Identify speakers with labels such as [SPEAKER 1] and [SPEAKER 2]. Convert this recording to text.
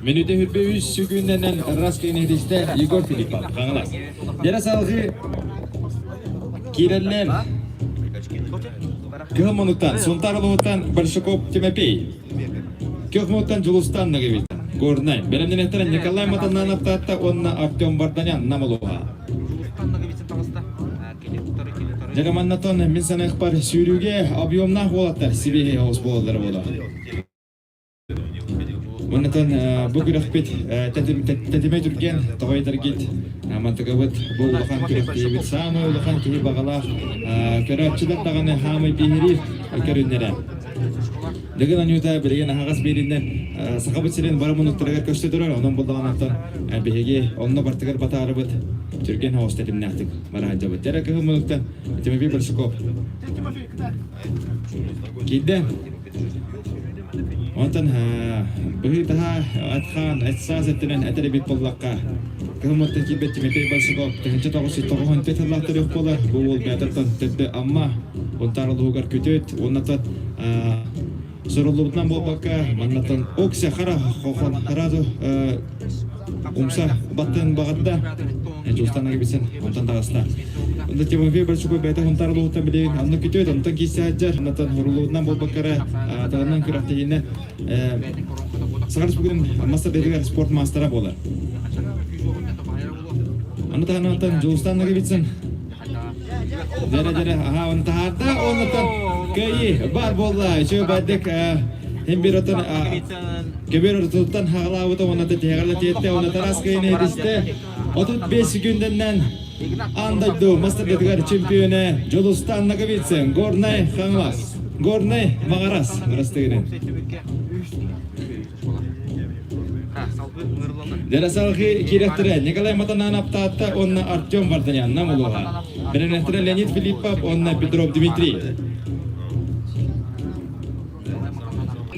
[SPEAKER 1] Мүнүүтэ 23 сүгүннэнэн ыраас киинэһитистэ Егор Филиппов, Хаҥалас. Дьэрэ салгыы киирэллэр Кыһыл мунуктан Сунтаар улууһуттан Большаков Тимофей, Көх мунуктан Дьулустан Ноговицын, Горнай, бэлэмнэнэттэрэ Николай Матананов Таатта уонна Артем Варданян Нам улууһа. Дьэ маннатон мин саныахпар сүүрүүгэ объемнаах уолаттар сибиэһэй оҕус буолаллара буолар. Оннотон бу күрэхпит тэтимэ түргэн, тоҕо этэргит мантыкабыт бу улахан күрэхтэһиибит саамай улахан киһи баҕалаах көрөөччүлэр даҕаны хаамай биһириир көрүннэрэ. Дыгын Анюта билигин аһаҕас биэриннэн Сахабыт сирин бары муннуктарыгар көстө турар, онон буллаҕанаттан биһиги онно бартыгар батаарыбыт түргэн соҕус тэтимнээхтик бара сылдьабыт. Дьэ кыһыл муннуктан Тимофей Большаков киирдэ. Онтон быһыы-таһаа ат-хаан, эт-саас өттүнэн этэр эбит буоллахха, кыһыммыттан киирбит Тимофей Большаков 1994 сыллаах төрүөх буолар. Бу уол бэйэтиттэн төрдө Амма, Унтаар улууһугар күтүөт уоннатан суруллубутунан буолбакка, маннатан Окся Хара Хохон Харазу Умса баттын баҕарда. Дьулустан агибисен онтон таҕыста. Онда Тимофей Большаков бэйэтэ Хунтаар улууһуттан билигин анны күтүөт, онтон киирсэ сылдьар, онтон хорулуутунан буолбаккара таҕынан күрэхтэһиинэ Саха Республикатын мастер бэйэтигэр спорт маастара буолар. Аны таһынан Дьулустан Ноговицын Дьэрэ-дьэрэ, аха, оны таһаарда, оннуттан кыайыы бар буолла. Үчүгэй бардык, хим бир отон көбүөр ортотуттан хаҕалаабыта уонна тиһэҕэр тиэттэ, уонна Тарас кыайыыны ситистэ. 35 секүндэннэн аан дойду мастардытыгар чемпионэ Дьулустан Ноговицын, Горнай Хаҥалас, Горнай Маҕарас бырастыгынан. Дэрэ киирэхтэрэ Николай Матананов Таатта уонна Артем Варданян Нам улууһа. Бэлэмнэхтэрэ Леонид Филиппов уонна Петров Дмитрий.